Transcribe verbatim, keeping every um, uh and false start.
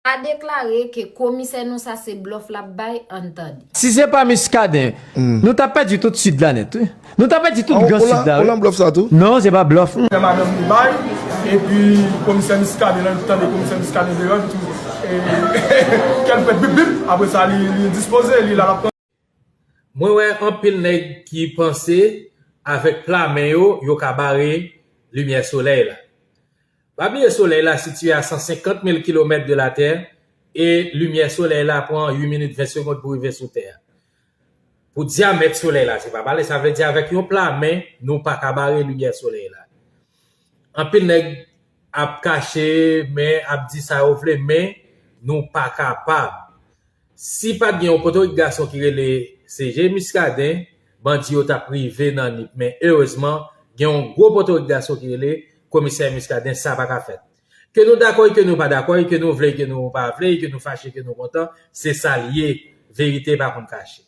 Pa deklare ke komisè nou sa se blòf l ap bay, ann tande. Si se pa Muscadin, nou t ap pèdi tout Sid la nèt, wi. Nou t ap pèdi tout gran Sid la, wi. Ou nan blòf sa tou? Non, se pa blòf. Fè madanm li bay, epi komisè Muscadin, lè l tande komisè Muscadin deyò, li tou, e, kè l fè bip bip, apre sa, li, li dispoze, li la, l ap Mwen wè anpil nèg ki panse avèk pla men yo, yo ka bare limyè solèy la. Pa bliye solèy la sitiye a san senkant mil kilomèt de latè e limyè solèy la pran uit minit ven segonn pou rive sou tè a. Pou dyamèt solèy la, se pa pale, sa vle di avèk yon pla men, nou pa ka bare limyè solèy la. Anpil nèg ap kache, men ap di sa yo vle, men nou pa kapab. Si pa t gen yon potorik gason ki rele C G Muscadin, bandi yo t ap rive nan Nip. Men erezman, gen yon gwo potorik gason ki rele Komisè Muscadin, sa pa ka fèt. Ke nou dakò e ke nou pa dakò, e ke nou vle e ke nou pa vle, e ke nou fache e ke nou kontan, se sa l ye. Verite pa konn kache.